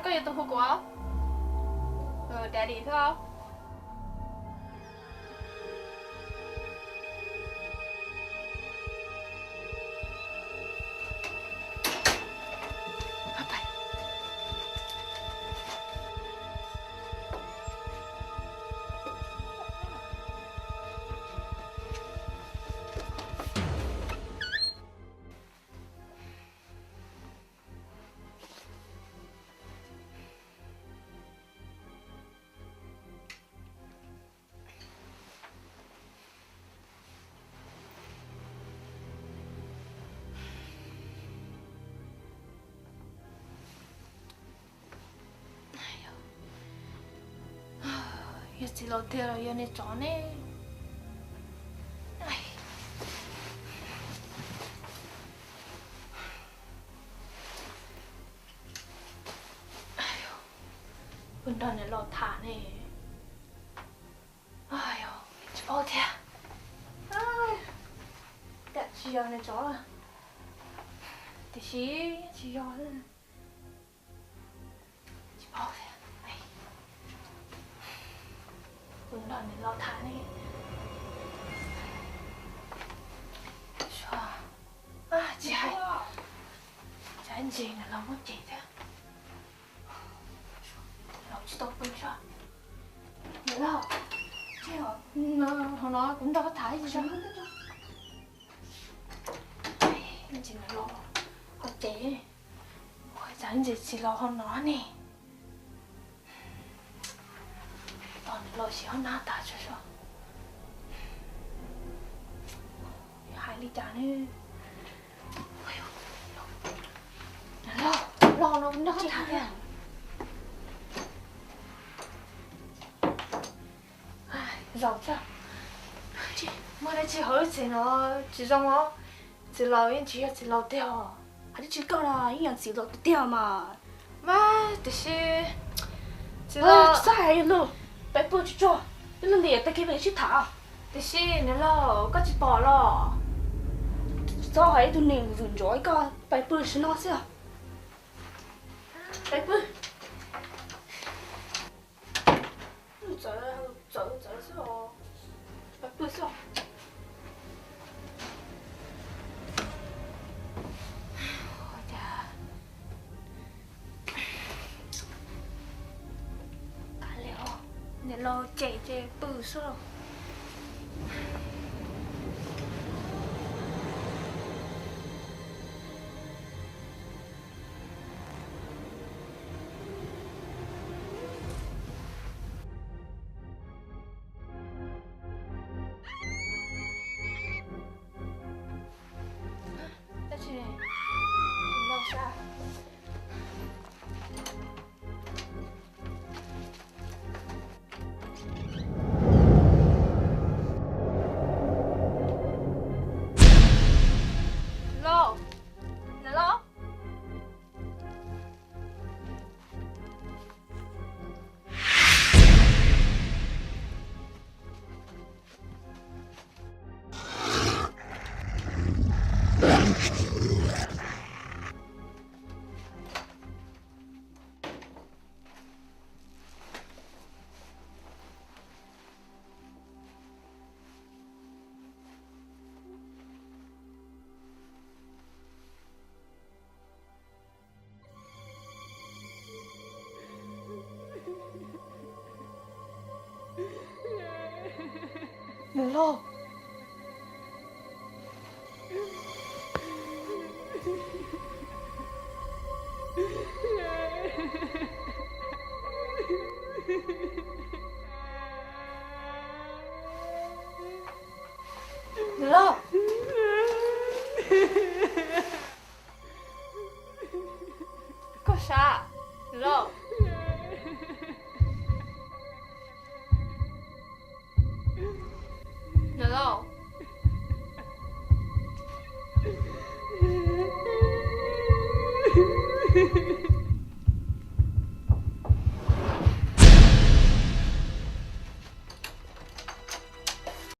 Koj yuav tus hu kuv? Daddy xwb. Yog txiv laus tiag los yog niag tsov ne? Kuv nrog niam laus tham ne. Tsis paub thiab. Tam tsis yog niag tsov, tiam sis tsis yog. Tsis paub thiab. Kuv nrog niam laus tham ne. Tsis hais, tsam ntsis niam laus muab cem thiab. Laus tsis tau pw soj. Niam laus, hauv no kuv nrog koj tham ib zaug. Ntsis niam laus ho cem, tsam ntsis txiv laus ho no ne. Tos niam laus sim ho nab tas tso soj. Hais li cas ne? Los no kuv nrog koj tham. Zaum, muaj dab tsi hauv lub tsev no tsis zoo os. Txiv laus yeej tsis yog txiv laus tiag os. Hais dab tsi koj no, yeej yog txiv laus tiag tiag mas. Mas tiam sis txiv laus, txhob hais lus, peb pw tsuag tsuag, peb lub ntiaj tag kis peb sib tham. Tiam sis niam laus koj tsis pom los? Txhob hais ib tug neeg vwm ntsuav koj, peb pw sim no xwb. Peb pw. Txawv, txawv, txawv xwb os. Peb pw xwb. Ua cas kav liam, niam laus cem ces pw xwb los. Dab tsi ne? Los sab. Los, niam laus. Niam laus. Niam laus. Koj sab, niam laus. Niam laus.